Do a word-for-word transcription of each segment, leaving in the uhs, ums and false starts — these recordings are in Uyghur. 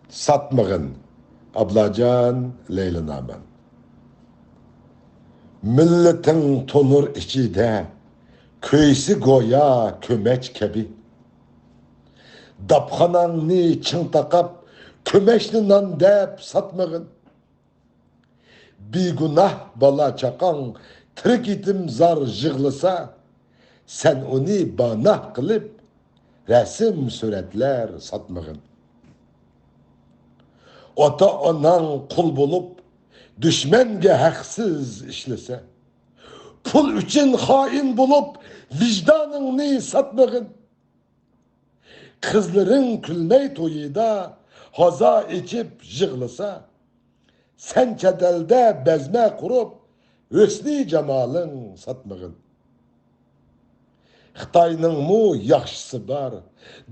ساتمىغىن، ئابلاجان لەيلى نامەن. مىللىتىڭ تونۇر ئىچىدە، كۆيسە گويا كۆمەچ كەبى. داپخاناڭنى چىڭ تاقاپ، كۆمەچنى نان دەپ ساتمىغىن. بىگۇناھ بالا-چاقاڭ تىرىك يېتىم زار يىغلىسا، سەن ئۇنى باناھ قىلىپ، رەسىم سۈرەتلەر ساتمىغىن. ئاتا-ئاناڭ قۇل بولۇپ، دۈشمەنگە ھەقسىز ئىشلىسە، پۇل ئۈچۈن خائىن بولۇپ، ۋىجدانىڭنى ساتمىغىن. قىزلىرىڭ كۈلمەي تويىدا ھازا ئېچىپ يىغلىسا، سەن چەت ئەلدە بەزمە قۇرۇپ، ھۆسنى جامالىڭ ساتمىغىن. خىتاينىڭمۇ ياخشىسى بار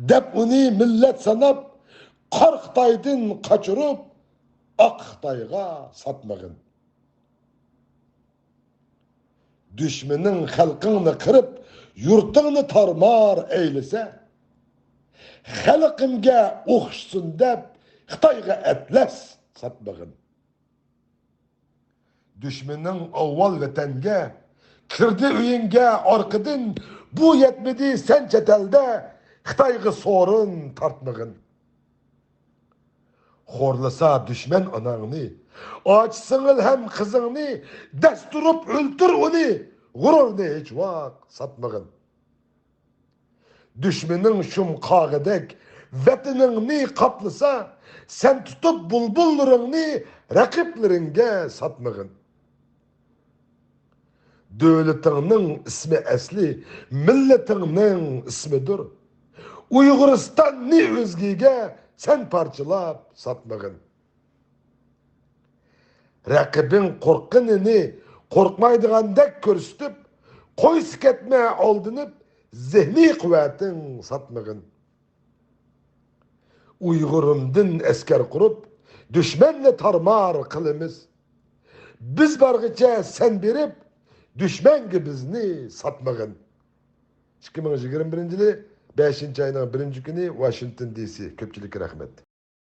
دەپ ئۇنى مىللەت ساناپ، قارا خىتايدىن قاچۇرۇپ، ئاق خىتايغا ساتمىغىن. دۈشمىنىڭ خەلقىڭنى قىرىپ، يۇرتۇڭنى تارمار ئەيلىسە، خەلقىمگە ئوخشىسۇن دەپ، خىتايغا ئەتلەس ساتمىغىن. دۈشمىنىڭ ئاۋۋال ۋەتەنگە كىردى ئۆيۈڭگە ئارقىدىن، بۇ يەتمىدى سەن چەت ئەلدە خىتايغا سورۇن تارتمىغىن. خورلىسا دۈشمەن ئاناڭنى، ئاچا سىڭىل ھەم قىزىڭنى، دەس تۇرۇپ ئۆلتۈر ئۇنى، غۇرۇرنى ھېچ ۋاق ساتمىغىن. دۈشمىنىڭ شۇم قاغىدەك ۋەتىنىڭنى قاپلىسا، سەن تۇتۇپ بۇلبۇللىرىڭنى رەقىبلىرىڭگە ساتمىغىن. دۆلىتىڭنىڭ ئىسمى ئەسلى، مىللىتىڭنىڭ ئىسمىدۇر. ئۇيغۇرىستاننى ئۆزگىگە سەن پارچىلاپ ساتمىغىن. رەقىبىڭ قورققىنىنى قورقمايدىغاندەك كۆرسىتىپ، قويسا كەتمە ئالدىنىپ، زېھنىي قۇۋۋىتىڭ ساتمىغىن. ئۇيغۇرۇمدىن ئەسكەر قۇرۇپ، دۈشمەننى تارمار قىلىمىز. بىز بارغىچە سەن بېرىپ، دۈشمەنگە بىزنى ساتمىغىن. ئىككى مىڭ يىگىرمە بىرىنچى يىلى بەشىنچى ئاينىڭ بىرىنچى كۈنى، ۋاشىنگتون دى سى. كۆپچىلىككە رەھمەت.